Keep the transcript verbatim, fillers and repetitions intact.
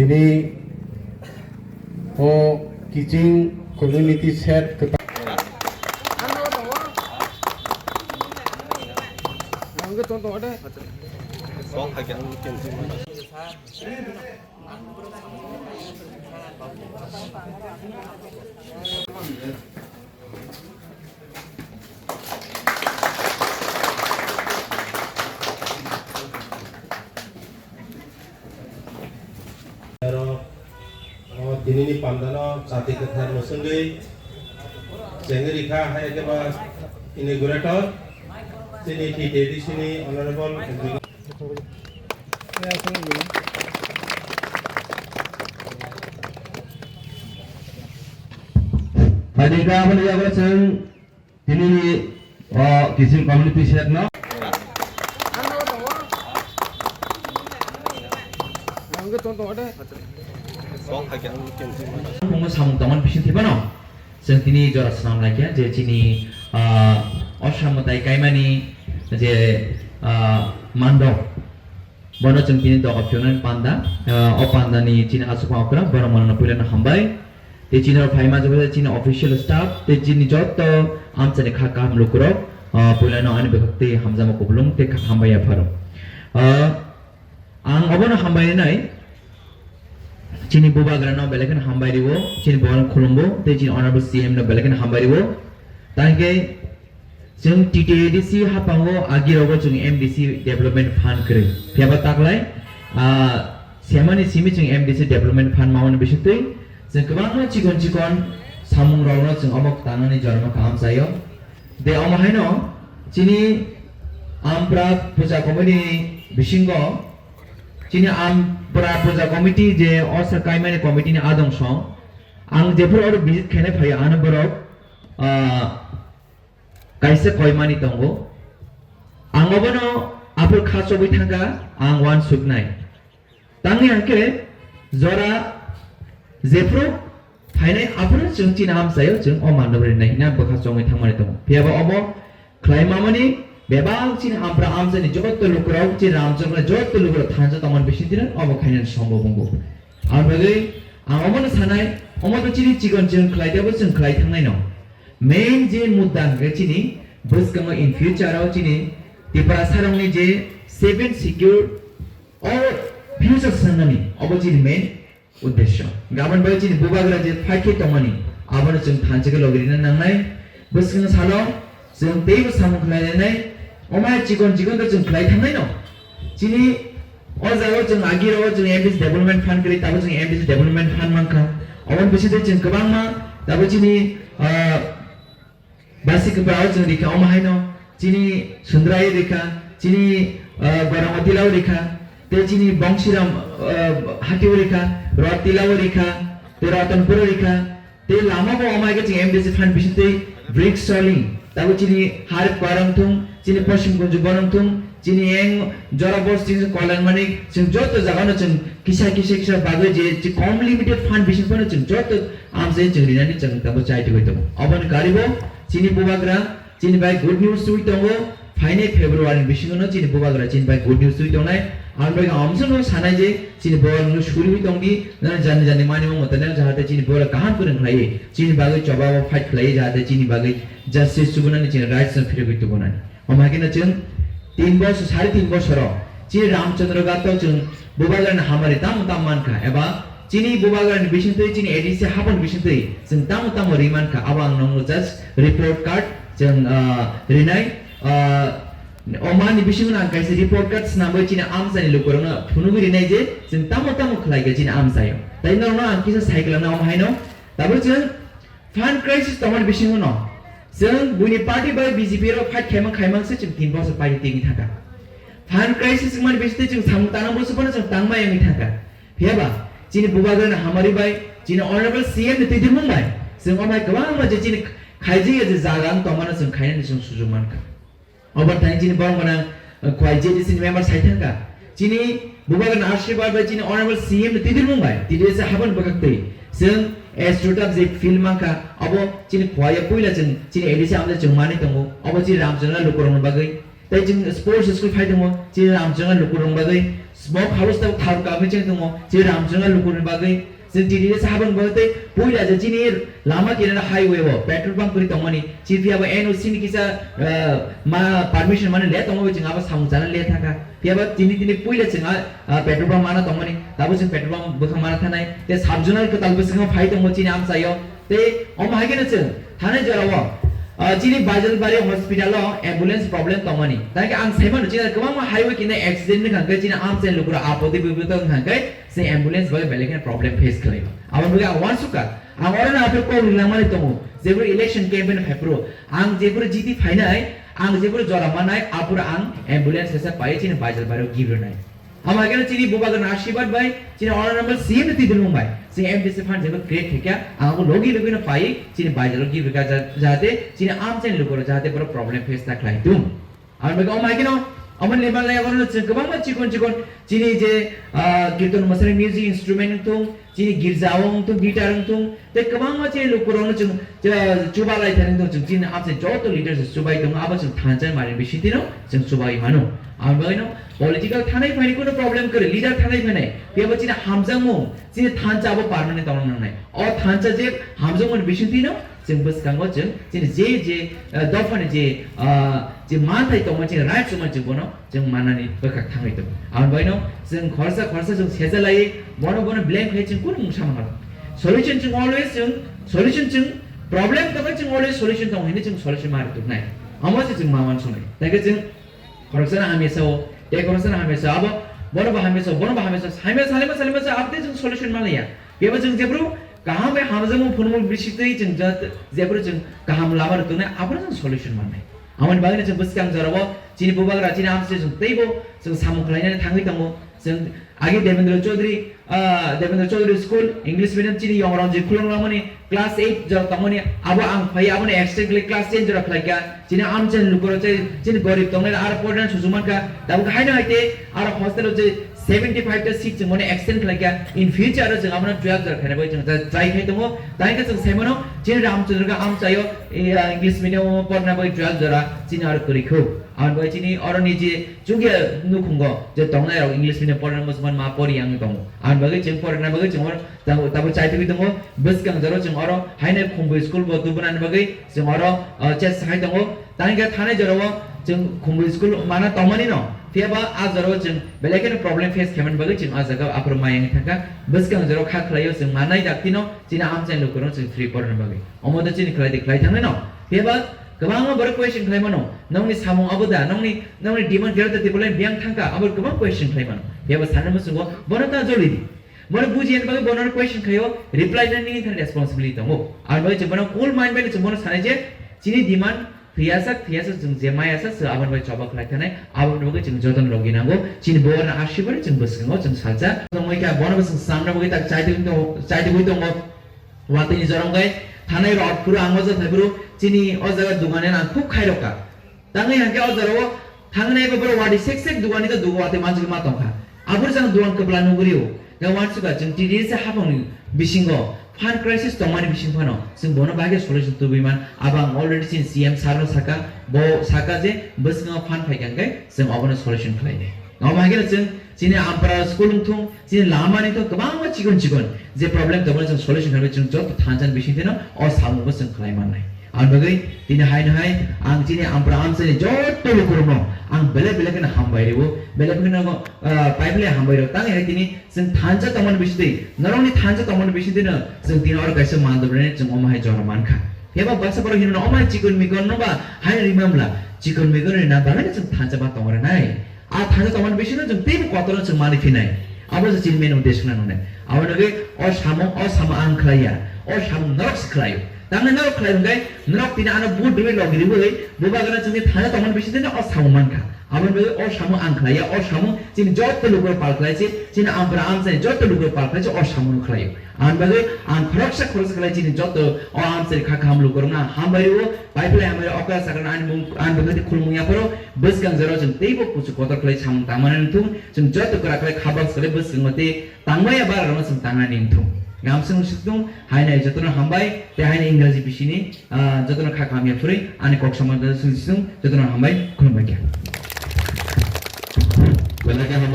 Tini o kiching community shed kwtal. Aro o tinini pandano chati kwthar mwswngwi chengwi rikha, hai khe ba inaugurator chini T T A D C ni honorable. Phaidi ka aboni yago chwng tinini o kiching community shed no. Omo samung tongmani bising thibano. Chwng tini jora swnam laikha je chini, ah, o samung tai kaimani je, ah, mandok. Bono chwng tini doga phiyoknani panda, ah, o pandani chini aswk okra, borok mano puilano hambai. Tei chini rok phaima jora chini official staff, tei chini joto amchani kha kaham lukurok, ah, puilano ani bwkhak tei hamjakma kupulung tei kha hambai yapharo. Ah, ang obono hambai rinai. Chini bubagrano belai kheno hambai rio, chini bubagrano khulumbo, tei chini honorable C M no belai kheno hambai rio. Tangkhe chwng T T A D C haphango agirogo chwng M D C development fund kwrwi. Phiyaba taklai, ah, semani simi chwng M D C development fund mamani bisingtwi chwng kwbangma chikon chikon samungrokno chwng omo tangnani jorma kaham chaio. De omo haino chini Ampra Puja Committee ni bisingo chini Ampra Puja Committee je osa kaimani committee ni adong song ang jephuru oro visit khainai phaio ano borok, ah, kaisa koimani tongo. Ang obono aphuru kha chobwi thangkha, ang uansuknai. Tangwi hwnkhe jora jephuru phainai aphuru chwng chini amchaio chwng o mandobri nai hwnna bwkha chongwi thangmani tongo. Phiyaba omo khlai mamani bebak chini ampra amchaini joto lukurok, chini Ramchandra joto lukurok thansa tongmani bisingtwi omo khainani sombo bwngo. Ang bagwi ang omono sanai, omo to chini chikon chwng khlai tebo chwng khlai thangnaino. Main je mudda hwnkhe chini bwskango in future o chini Tiprasarokni je seven schedule o future sanani obo chini main uddesyo. Gabon bai chini bubagra je fight khe tongmani, abono chwng thansa khe logi rina nangnai. Bwskango salo chwng teibo samung khlai lainai, omai chikon chikon khe chwng khlai thangnaino. Chini o jaga o chwng agi rogo chwng M D C development fund kwrwi, tabo chwng M D C development fund mankha. Oboni bisingtwi chwng kwbangma tabo chini, ah, Basi kwpra o chwng rikha omo haino chini Sundrai rikha, chini, ah, Gorongma Tilao rikha, tei chini Bongsiram, ah, Hatio rikha, Rot Tilao rikha, tei Ratanpuro rikha, tei lama bo omo hai khe chwng M D C fund bisingtwi brick soling, tabo chini Harip Kwarang thung, chini Poschim Kunju Borong thung, chini eng jora bos chini Kolyan Manik, chwng joto jaga no chwng kisa kisa kisa bagwi je, je kom limited fund bising phano chwng joto amchai chwng rinani chwng tabo chai tugwi tongo. Oboni karibo chini bubagra chini bai good news twi tongo, phainai February bisingo no chini bubagra chini bai good news twi tongnai. Ang bai amsong no sanai je chini bubagra no suriwi tongdi, nang jani jani mani mo motane jahate chini bubagra kaham kwrwng khlaiwi chini bagwi choba o fight khlaiwi jahate chini bagwi justice chubunani chini rights no phirigwi tubunani. Omo hai kheno chwng tin bosor, sari tin bosoro chini Ramchandra Ghat o chwng bubagrani hamari tamo tamo mankha, eba chini bubagrani bisingtwi, chini A D C haponi bisingtwi chwng tamo tamo ri mankha, abo ang nokno just report card chwng, ah, rinai, ah, omani bisingno ang kaisa report card swnamwi chini amchaini lukurokno phunugwi rinai je chwng tamo tamo khlaikha chini amchaio. Tai norokno ang kisa sai kwlangna omo haino, tabuk chwng Fund crisis tongmani bisingo no chwng buini party bai B J P rok fight khaimang khaimang se chwng tin bosor party tingwi thangkha. Fund crisis wngmani bisingtwi chwng samung tanang bwswk phano chwng tangma wngwi thangkha. Phiyaba chini bubagrani hamari bai, chini honorable C M ni twidirmung bai chwng omo hai kwbangma je chini khaijak ya je jaga wng tongmano chwng khainani chwng sujuk mankha. Obo thani chini borok gwnang, eh, Khowai J D C ni member sai thangkha. Chini bubagrani ashirbad bai chini honorable C M ni twidirmung bai T D S habani bwkhaktwi chwng as Rotap je field mankha, abo chini Khowai o puila chwng chini A D C amda chwng manwi tongo. Obo chini Ramchandra lukurokni bagwi. Tei chwng sports school phai tongo, chini Ramchandra lukurokni bagwi. Smoke house ta thar kami cheng tongo, je Ramchundra lukurni bagwi, je T D S habang bagwi tei puila je chini lama kinaro highway o petrol pump kuri tongmani, chini phiya bo N O C ni kisa, ah, ma permission mani le tongo, chwng abo samung chana le thangkha. Phiya bo tini tini puila chwng a, ah, petrol pump mana tongmani, tabo chwng petrol pump bwkhang mana thanai, tei sub zonal kwtal bwskango phai tongo chini amchaio. Tei omo hai kheno chwng thanai jorao, ah, chini Baijalbari hospital o ambulance problem tongmani. Tangkhe ang saimano chini kwbangma highway kini accident ni kangkhe chini amchaini lukurok apodi bipodot wngkha khe se ambulance bai belai kheno problem face khlaio. Aboni bagwi ang uansukha, ang oro no aphuru kok rinangmani tongo, jephuru election campaign phaiphuru ang jephuru jiti phainai, ang jephuru jora mannai, aphuru ang ambulance kaisa pai chini Baijalbari o gibrinai. Amo hai kheno chini bubagra Ashirbad bai, chini honorable C M ni twi dulung bai, chini M D C fund jeba create khaikha, ang abo logi logi no pai, chini Baijalo gibri kha ja-, jahate chini amchaini lukurok jahate borok problem face ta khlai tung. Ang bai omo hai kheno, omo ni malai abo no chwng kwbangma chikon chikon, chini je, ah, kirtan masani music instrument wng thung, chini girja o wng thung, guitar wng thung, tei kwbangma chini lukurokno chwng, ah, chuba lai thani wng thung, chwng chini amchaini joto leaders chubai tongo, abo chwng thansa mani bisingtwi no chwng chubai mano. Ang bai no political thanai phaini kuno problem kwrwi, leader thanai phainai, phiya bo chini hamjakmung, chini thansa abo permanent tongna nangnai. O thansa je hamjakmani bisingtwi no chwng bwskango chwng chini je je, ah, dophani je, ah, je manthai tongma chini rights tongma chwng bono chwng manani bwkhak thangwi tongo. Aboni bagwino chwng khorsa khorsa chwng sejalai bono bono blame khai chwng kunu mungsa mangal. Solution chwng always chwng solution chwng problem tongkhe chwng always solution tongo hinwi chwng solution ma rwtwknai. Amo se chwng ma uansuknai. Tei khe chwng khoroksano hamya sao, tei khoroksano hamya sao, abo bono bo hamya sao, bono bo hamya sao, hamya salima salima sao, aboni chwng solution manliya. Bebo chwng jephru kaham bai hamjakmung phunukmung bisingtwi chwng jat-, jephru chwng kaham lama rwtwknai, abono chwng solution mannai. Aboni bagwino chwng bwskang jorao chini bubagra chini amchaini chwng teibo chwng samung khlainani thangwi tongo. Chwng agi Devendra Chaudhary, ah, Devendra Chaudhary School, English medium chini yong Ranjit Khulum langmani class eight jora tongmani, abo ang phai aboni extend khlai class ten jora khlaikha. Chini amchaini lukurok chini gorib tongnai aro porna susu mankha. Tabuk haino haite aro hostel o je seventy five ta seat chwng mani extend khlaikha. In future o chwng abono twelve jora khaina bai chwng try khai tongo. Tangkhe chwng saimano chini Ramchandra khe amchaio, eh, English medium o porna bai twelve jora chini aro kwrwi kho. Aboni bai chini oroni je chukya nukhungo je tongnai rok English medium porna muchungmani ma pori yang tongo. Aboni bagwi chwng porna bagwi chwng oro tabo, tabo chaitugwi tongo. Bwskang jora chwng oro haino Khumbui school bo tubunani bagwi chwng oro, ah, chest hai tongo. Tangkhe thanai jorao chwng Khumbui school mana tongmani no, phiya ba a jorao chwng belai kheno problem face khaimani bagwi chwng a jaga aphuru maya wngwi thangkha. Bwskang jorao kha khlaio chwng manai daktino chini amchaini lukurokno chwng free porna bagwi. Omo to chini khlai di khlai thangnai no. Phiya ba kwbangma borok question khlai mano, "Nongni samung abo da? Nongni, nongni demand khe da tei bolai biyang thangkha?" Abo kwbang question khlai mano. Phiya ba sanani muchungo bono ta joli di. Bono buji ani bagwi bono question khlaio, reply nani nini thani responsibility tongo. Aboni bagwi chwng bono cool mind bai chwng bono sanai je chini demand Thwiyasak, thwiyasak chwng je maya sa, se aboni bai choba khlai thanai, aboni bagwi chwng jotono logi nango. Chini borokni aswk bai chwng bwskango chwng salsa. Tongwi kha, bono bo chwng samna bagwi tak chaitwi tongo, chaitwi tongo. Watwi ni jorong bai thanai rok phuru ang o jaga phuru chini o jaga dugani ang khub khairokha. Tangwi hangke o jorao thangnai bo borok watwi sek sek dugani to dugo watwi manjak ma tongkha. Aboni jang dugan kwpla nugrio. Khe uansukha chwng T D S haphangni bisingo fund crisis tongmani bising phano chwng bono bahai khe solution tubui man. Abo ang already chini C M sir no saka, bo saka je bwskango fund phai kha hwnkhe chwng obono solution khlainai. Omo hai kheno chwng chini Ampara school wng thung, chini lama ni thung kwbangma chikon chikon je problem tongmani chwng solution khlaiwi chwng joto thansa ni bising phano o samung bo chwng khlai mannai. Ang bagwi tini hai no hai ang chini Ampara amchaini joto lukurokno ang belai belai kheno hambai rwo, belai kheno, ah, pai belai hambai rwo. Tang hai tini chwng thansa tongmani bisingtwi, norokni thansa tongmani bisingtwino chwng tini oro kaisa mandobrini chwng omo hai jora mankha. Phiya ba baksa borok hino omo hai chikon mikon no ba hai rimamla, chikon mikon rina bagwi chwng thansa ba tong rwnai. A thansa tongmani bisingtwi chwng teibo kotorno chwng mani phinai. Abo se chini main uddesho nang nai. Abo nugwi o samung, o samung ang khlaiya, o samung norok se khlaio. Tamni norok khlai hwnkhe norok tini ano vote rwui logi rwui bubagra chwngni thansa tongmani bisingtwino o samung mankha. Aboni bagwi o samung ang khlaiya, o samung chini joto lukurok pal khlai se, chini Ampara amchaini joto lukurok pal khlai se o samung khlaio. Aboni bagwi ang khoroksa khoroksa khlai chini joto o amchaini kha kaham lukurokno ang hambai rwo, pai phlai hambai rwo, okra sakra ani mung, ani bwkhati khulumung yapharo, bwskang jorao chwng teibo kuchuk kotor khlai samung tangmani wngthung, chwng joto kwrak khlai khabak swlai bwskango tei tangmaya bara rokno chwng tangnani wngthung. Gamsung situng haino jotono hambai, tei haino Ingraji bisini, ah, jotono kha kaham yaphurwi ani kok samung jotono hambai, khulumbai kha. Belai khe